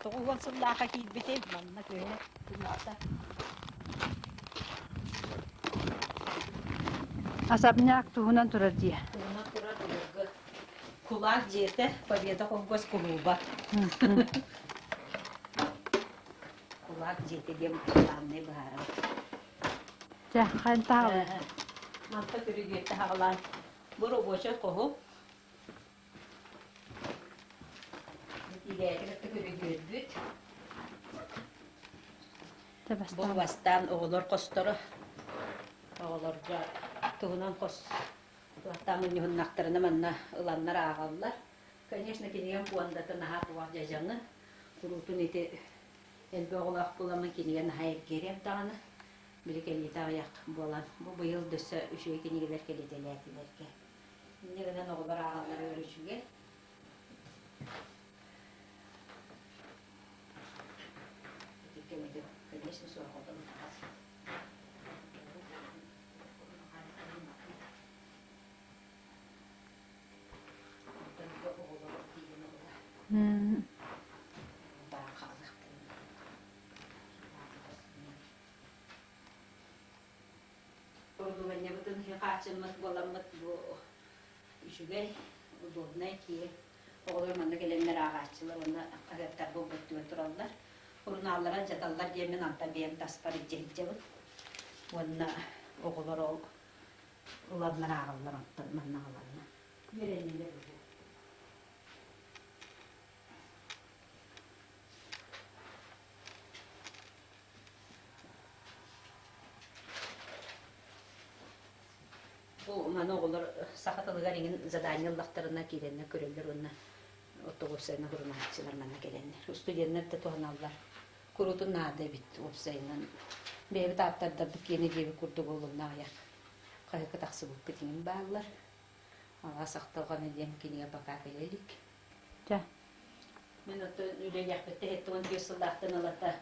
90 сыллаахха киирбитим, манна күһүнэ күнүстэ. Особняк туһунан турар дьиэ. Туһунан турар былыргы кулаак дьиэтэ, Победа холкуос кулууба. Кулаак дьиэтэ диэн главнай быһаарабыт. Чэ, хантаҕалый? Манта көрүдүөттэ хаҕалаан бу рабочай хоһу Итигээти кытта көрүдүөрбүт. Бу бастаан оҕолор хосторо. Оҕолорго туһунан хос туохтаан мунньуһуннахтарына манна ыланнар ааҕаллар. Конечно, кинигэм пуондата наһаа туох дьадьаҥы. Куруутун ити элбэх оҕолоох буоламмын кинигэ наһаа эргиэриэм даҕаны. Били кэлиитэ аҕыйах буолан, бу быйыл дөссө үчүгэй кинигэлэр кэлитэлээтилэргэ. Инньэ гынан оҕолор ааҕалларыгар үчүгэй. Ити кэмигэр, конечно, суорҕотон таҕас. Онтон бу оҕолор тиийэн ылла. Баар хаалыахтарын. Оборудованиебытын хааччыммыт буоламмыт бу үчүгэй, удобнай киэҥ. Оҕолор манна кэлэннэр ааҕааччылар уонна хаһыаттар булбуттугар тураллар. Сурунааллара дьаталлар диэммин антан бэйэм таспар илдьэ сылдьабын. Уонна оҕолор ол ыланнар ааҕаллар онтон манна аҕаланнар. Үөрэннилэр үһү. Бу маны оҕолор саха тылыгар иҥин задание ыллахтарына киирэннэр көрөллөр уонна оттогуопсайынан сурунааччылар манна кэлэннэр. Студеннар да туһаналлар. Куруутун наада эбит уопсайынан. Бэйэбит ааптардарбыт киэнэ диэбит курдук олунна аҕыйах хаһыакка тахсыбыппыт иҥин бааллар. Алаас ахтылҕана диэн кинигэ пока кэлэ илик. Чэ. Мин оттон үлэлиэхпиттэн 75 сыллаахтан ылата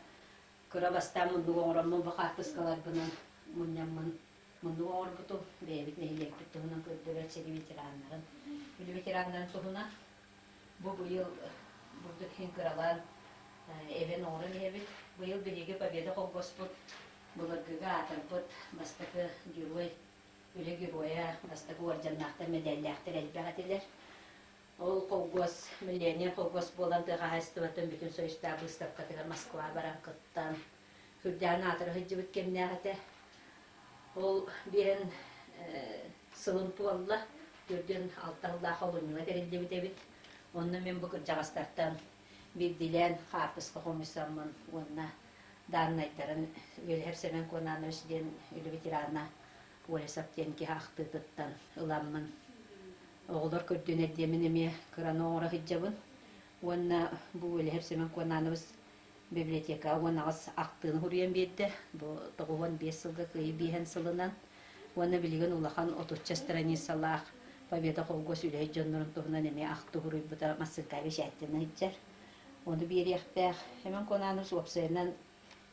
кыра бастаан муннук оҥороммун бу хаартыскаларбынан мунньаммын муннук оҥорбутум. Бэйэбит нэһилиэкпит туһунан көрдөрөр сэрии ветераннарын, үлэ ветераннарын туһунан. Бу быйыл бурдук иһин кыралаан эбэн оҥорон иһэбит. Быйыл биһиги Победа холкуоспут былыргыга аатырбыт бастакы герой, үлэ геройа, бастакы уордьаннаахтар, мэдээллээхтэр элбэх этилэр. Ол холкуос, миллионер холкуос буолан тыа хаһаайыстыбатын бүтүн союзтаах быыстапкатыгар Москва баран кыттан, сүрдээҕин аатыра сылдьыбыт кэмнээх этэ. Ол биэрэн сылын туолла, 46 сыллаах олунньуга тэриллибит эбит. Онно мин бу кырдьаҕастартан биирдиилээн хаартыска хомуйсаммын уонна дааннайдарын Үөлэһэр Сэмэн Куонанович диэн үлэ ветерана Олесов диэн киһи ахтыытыттан ыламмын оҕолор көрдүнэр диэмин эмиэ кыраны оҥоро сылдьабын. Уонна бу Үөлэһэр Семен Куонанабыс библиотекаҕа 18 ахтыыны суруйан биэрдэ. Бу 95 сылга кыайыы биэһэн сылынан. Уонна билигин улахан отучча страницалаах Победа холкуос үлэһит дьоннорун туһунан эмиэ ахтыы суруйбута массыынка бэчээттэнэ сылдьар. Ону биэриэхтээх. Семен Куонанабыс уопсайынан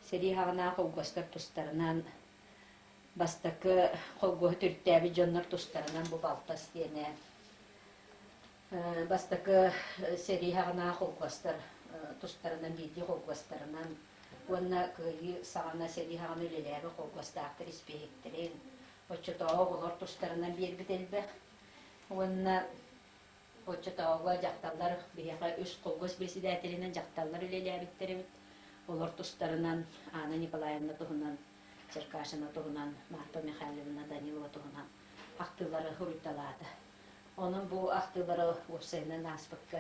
сэрии саҕанааҕы холкуостар тустарынан Бастакы холкуоһу төрүттээбит дьоннор тустарынан бу балтас диэнэ бастакы сэрии саҕанааҕы холкуостар тустарынан биирдии холкуостарынан уонна Кыайыы саҕана сэрии саҕана үлэлээбит холкуостаахтар испииһэктэрин оччотооҕу оҕолор тустарынан биэрбит элбэх уонна Оччотооҕуга дьахталлар биһиэхэ үс холкуос председателинэн дьахталлар үлэлээбиттэр эбит. Олор тустарынан Анна Николаевна туһунан, Черкашина туһунан, Марфа Михайловна Данилова туһунан ахтыылары суруйталаата. Онон бу ахтыылары уопсайынан ааспыкка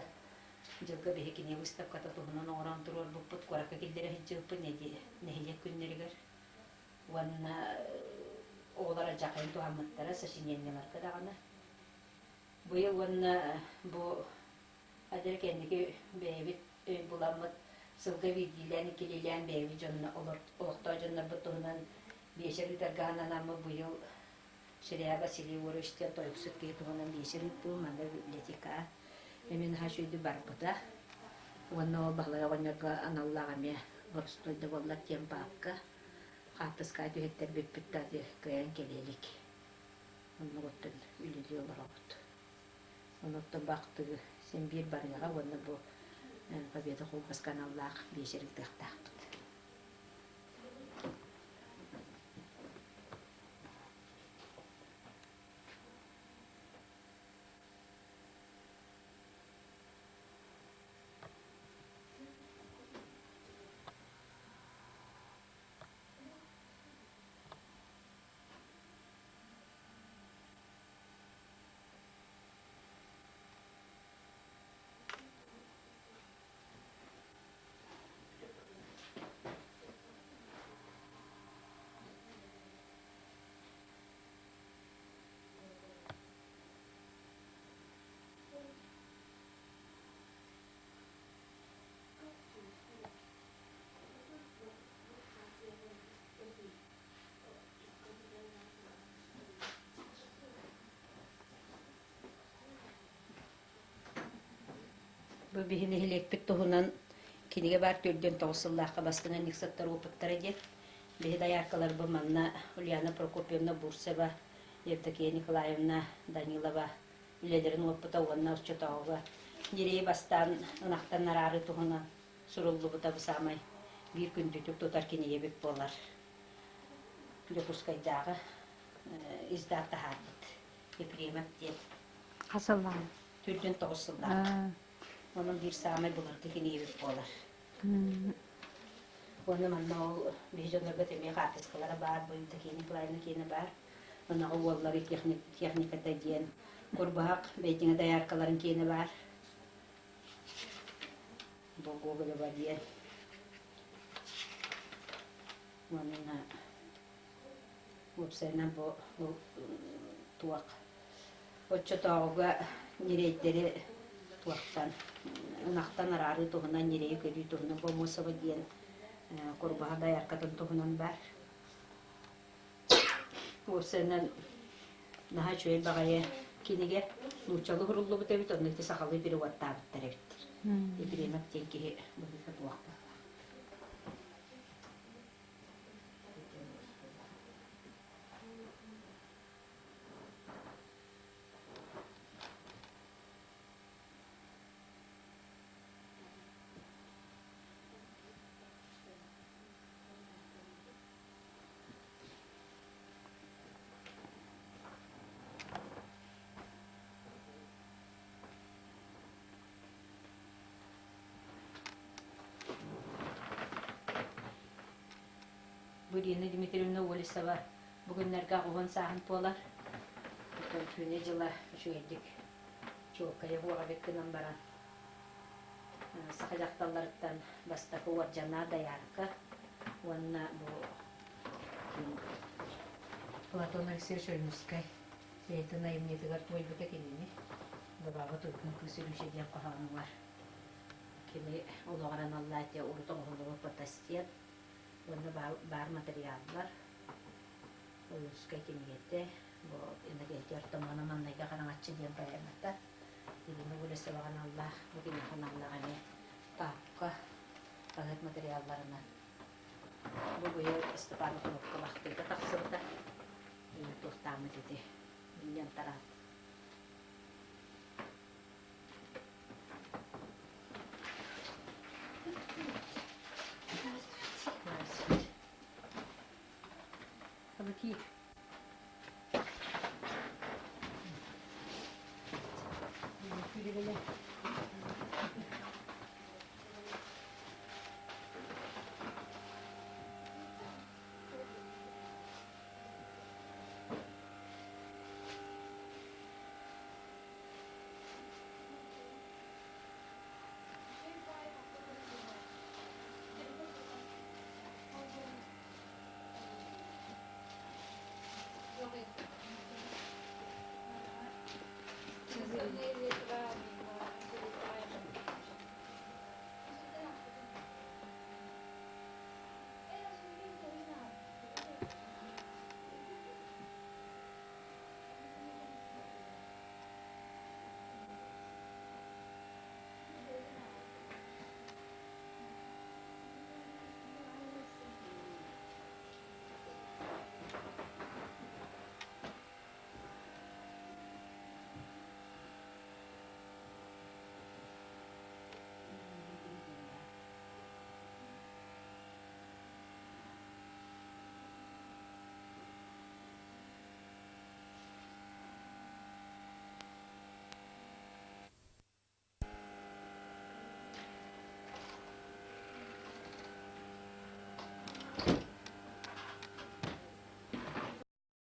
дьылга биһи кини выставката туһунан оҥорон туруорбуппут, куоракка киллэрэ сылдьыбыппыт нэһилиэк күннэригэр уонна оҕолор алдьархайын туһаммыттара сочинениеларга даҕаны. Быйыл уонна бу адьас кэнники бэйэбит өй буламмыт сылга биирдиилээн, иккилиилээн бэйэбит дьонно олохтоох дьоннорбут туһунан биэчэр ыытарга сананаммыт быйыл Ширя Василий Егорович диэн тойуксут киһи туһунан биэчэр ыыттыбын манна библиотекаҕа эмиэ наһаа үчүгэйдик барбыта уонна ол Баһылай оҕонньорго аналлаах эмиэ боростуой да буоллар диэн паапка хаартыскаҕа түһэттэрбиппит да кыайан кэлэ илик. Оннук оттон үлэлии олоробут. Онуттан бахтыы син биир барыаҕа уонна бу Победа холкуоска аналлаах биэчэр ыытыахтаахпыт. Бу биһи нэһилиэкпит туһунан кинигэ баар 49 сыллаахха бастыҥ анньыксыттар опыттара диэн. Биһи дайааркаларбын манна Ульяна Прокопьевна Бурцева, Евдокия Николаевна Данилова үлэлэрин уоппута уонна оччотооҕуга ньирэйи бастаан ынахтан араары туһунан суруллубута бу саамай биир күндүтүк тутар кинигэбит буолар. Дьокуускайдааҕы издат таһаарбыт Ефремов диэн. Хас сыллааҕы? 49 сыллаах. Онон биир саамай былыргы кинигэбит буолар. Уонна манна ол биһи дьоннорго эмиэ хаартыскалара баар, бу Евдокия Николаевна киэнэ баар. Оноҕо уоллары техниката диэн Курбаһах бэйдиҥэ дояркаларын киэнэ баар. Бу Гоголева диэн. Уонна уопсайынан бу туох оччотооҕуга ньирэйдэри туохтан ынахтан араарыы туһунан ньирэйи көрүү туһунан Бомосова диэн Курбаһа дояркатын туһунан баар. Уопсайынан наһаа үчүгэй баҕайы кинигэ нууччалыы суруллубут эбит, онно ити сахалыы переводтаабыттар эбиттэр. Ефремов диэн киһи быһыыта туох буолла. Бу Ирина Дмитриевна Олесова бу күннэргэ аҕыһын сааһын туолар. Оттон күнэ-дьыла үчүгэйдик чуолкайа суох эбит гынан баран саха дьахталларыттан бастакы уордьаннаах доярка уонна бу Платон Алексеевич Ойуунускай бэйэтин айымньытыгар туойбута кинини Дабааба Туйгун кыыс Илүүшэ диэн хоһоонугар кини олоҕор аналлаах этэ урут оҥоһуллубут фотостен уонна баар матырыйааллар Ойуунускай кинигэтэ бу Иннокентий Артамонов Маннайга хараҥаччы диэн поэмата Ирина Гулесоваҕа аналлаах бу киниэхэ аналлаах эмиэ паапка хаһыат матырыйаалларынан бу быйыл Степан Кнопкалаахтыырга тахсыбыта туохтааммыт ити мунньан тараан.